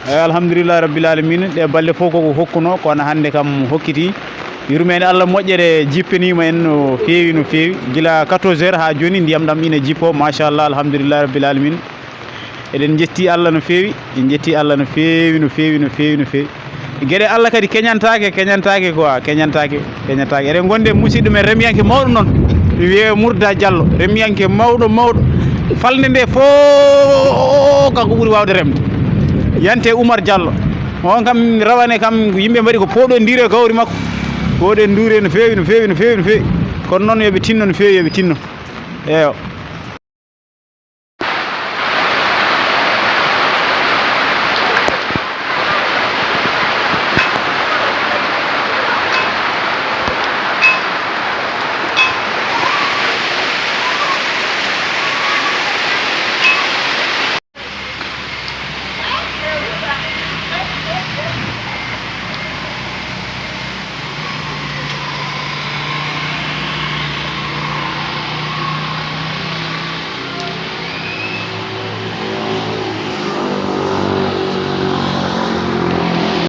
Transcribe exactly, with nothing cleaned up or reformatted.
Eyi, alhamdulillahi rabbil alamina, ɗe balɗe fof koko hokkuno, kono hannde kam hokkiti. Yurmeende Allah moƴƴere jippaniima en no feewi, no feewi. Gila quatorze heures haa jooni ndiyam ɗam ina jippo, machallah, alhamdulillahi rabbil alamina. Eɗen njetti Allah no feewi, en njetti Allah no feewi, no feewi, no feewi, no feewi. Geɗe Allah kadi keñantaake, keñantaake quoi, keñantaake, keñantaake. Eɗen ngondi e musidɗo men, remiyanke mawɗo noon, mi wiyee Mourda Diallo, remiyanke mawɗo, mawɗo. Falnde nde fof kanko ɓuri waawde remde. Yante Oumar Diallo, on kam rawane kam, yimɓe mbaɗi ko pooɗondiire gawri makko. Pooɗondiire no feewi, no feewi, no feewi, no feewi. Kono noon yo ɓe tinno no feewi, yo ɓe tinno. Eyo.